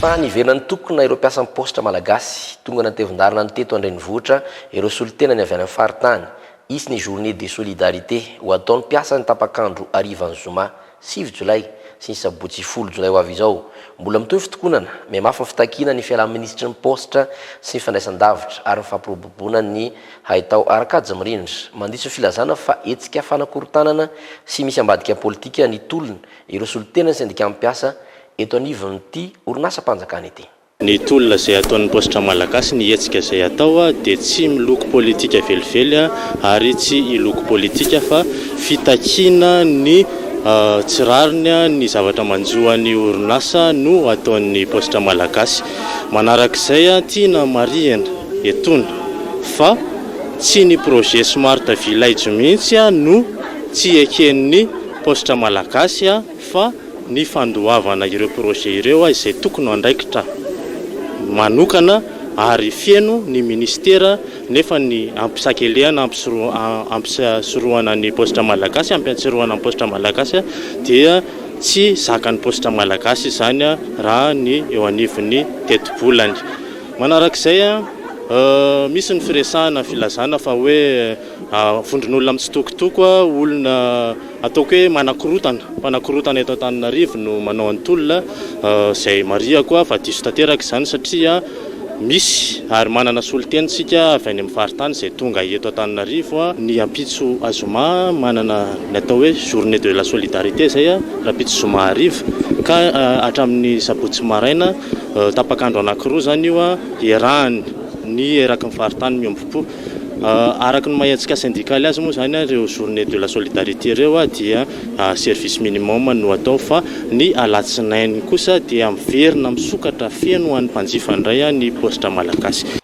Fa niverina nitokona ireo mpiasan'ny paositra malagasy. Tonga nantevin-dalana ny teto an-drenivohitra ireo solontenany avy any amin'ny faritany. Hisy ny journée de solidarité ho ataon'ny mpiasa ny tapak'andro harivan'ny zoma sivy jolay sy ny sabotsy folo jolay ho avy izao. Mbola mitohy ny fitokonana, mihamafy ny fitakiana ny fialan'ny minisitry ny paositra sy ny fandraisan-davitra ary ny fampiroboroboana ny haitao ara-kajy mirindra. Mandiso ny filazana fa hetsika fanakorontanana sy misy ambadika politika ny tolona ireo solontenan'ny sendikà mpiasa eto anivon'ity orinasam-panjakana ity. Ny tolona izay ataon'ny paositra malagasy, ny hetsika izay atao dia tsy miloko politika velively ary tsy hiloko politika fa fitakiana ny tsy rariny, ny zavatra manjo an'ny orinasa no ataon'ny paositra malagasy. Manarak'izay, tiana marihina etoana fa tsy ny projet Smart Village mihitsy no tsy eken'ny paositra malagasy fa ny fandoavana ireo projet ireo izay tokony ho andraikitra manokana ary feno ny ministera nefa ny ampisakelehana ampisorohana ny paositra malagasy ampiantsorohana ny paositra malagasy dia tsy zakan'ny paositra malagasy izany raha ny eo anivon'ny tetibolany. Manarak'izay, misy ny firesahana filazana fa hoe vondron'olona mitsitokotoko, olona Ataoko hoe manakorotana, mpanakorotana eto Antananarivo no manao ny tolona, izay marihako fa diso tanteraka izany satria misy ary manana solontena isika avy any amin'ny faritany izay tonga eto Antananarivo ny ampitso zoma, manana ny atao hoe journée de la solidarité izay rahampitso zoma hariva ka hatramin'ny sabotsy maraina tapak'andro anankiroa izany io iarahany ny eraky ny faritany miombom-po. Araka ny maha hetsika sendikaly azy moa izany ireo journée de la solidarité ireo dia service minimum no atao fa ny alatsinainy kosa dia miverina misokatra feno ho an'ny mpanjifa indray ny paositra malagasy.